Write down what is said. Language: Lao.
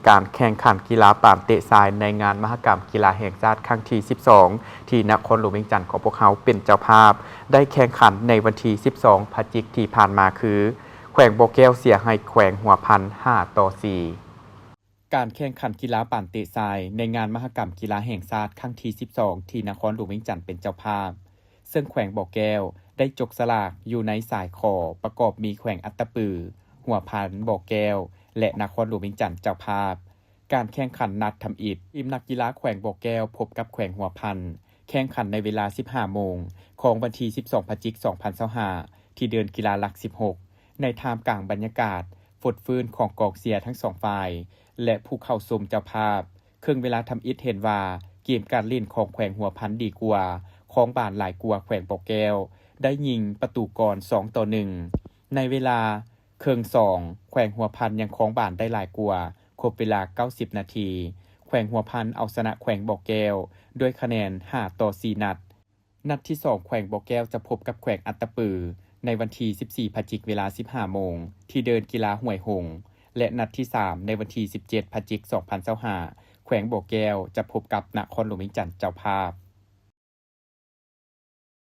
ການແຂ່ງຂັນກິລາປານເຕະຊາຍໃນງານມະຫະກຳກິລາແຫ່ງຊາດຄັ້ງທີສິບສອງ ທີ່ນະຄອນຫຼວງວຽງຈັນຂອງພວກເຮົາເປັນເຈົ້າພາບ ໄດ້ແຂ່ງຂັນໃນວັນທີສິບສອງພະຈິກທີ່ຜ່ານມາຄື ແຂວງບໍ່ແກ້ວເສຍໃຫ້ແຂວງຫົວພັນຫ້າຕໍ່ສີ່. ການແຂ່ງຂັນກິລາປານເຕະຊາຍໃນງານມະຫະກຳກິລາແຫ່ງຊາດຄັ້ງທີສິບສອງ ທີ່ນະຄອນຫຼວງວຽງຈັນເປັນເຈົ້າພາບ ເຊິ່ງແຂວງບໍ່ແກ້ວໄດ້ຈົກສະຫຼາກຢູ່ໃນສາຍຂໍ ປະກອບມີແຂວງອັດຕະປື, ຫົວພັນ, ບໍ່ແກ້ວ ແລະ ນະຄອນຫຼວງວຽງຈັນເຈົ້າພາບ. ການແຂ່ງຂັນນັດທຳອິດ ທີມນັກກິລາແຂວງບໍ່ແກ້ວພົບກັບແຂວງຫົວພັນ ແຂ່ງຂັນໃນເວລາສິບຫ້າໂມງຂອງວັນທີສິບສອງພະຈິກສອງພັນຊາວຫ້າ ທີ່ເດີ່ນກິລາຫຼັກສິບຫົກ ໃນທ່າມກາງບັນຍາກາດຟົດຟື້ນຂອງກອງເຊຍທັງສອງຝ່າຍ ແລະ ຜູ້ເຂົ້າຊົມເຈົ້າພາບ. ເຄິ່ງເວລາທຳອິດເຫັນວ່າເກມການຫຼິ້ນຂອງແຂວງຫົວພັນດີກວ່າ, ຄອງບານຫຼາຍກວ່າແຂວງບໍ່ແກ້ວ, ໄດ້ຍິງປະຕູກອນສອງຕໍ່ໜຶ່ງ. ໃນເວລາເຄິ່ງສອງ ແຂວງຫົວພັນຍັງຄອງບານໄດ້ຫຼາຍກວ່າ, ຄົບເວລາເກົ້າສິບນາທີ ແຂວງຫົວພັນເອົາຊະນະແຂວງບໍ່ແກ້ວດ້ວຍຄະແນນຫ້າຕໍ່ສີ່ນັດ. ນັດທີສອງ ແຂວງບໍ່ແກ້ວຈະພົບກັບແຂວງອັດຕະປື ໃນວັນທີສິບສີ່ພະຈິກເວລາສິບຫ້າໂມງ ທີ່ເດີ່ນກິລາຫ້ວຍຫົງ ແລະ ນັດທີສາມ ໃນວັນທີສິບເຈັດພະຈິກສອງພັນຊາວຫ້າ ແຂວງບໍ່ແກ້ວຈະພົບກັບນະຄອນຫຼວງວຽງຈັນເຈົ້າພາບ.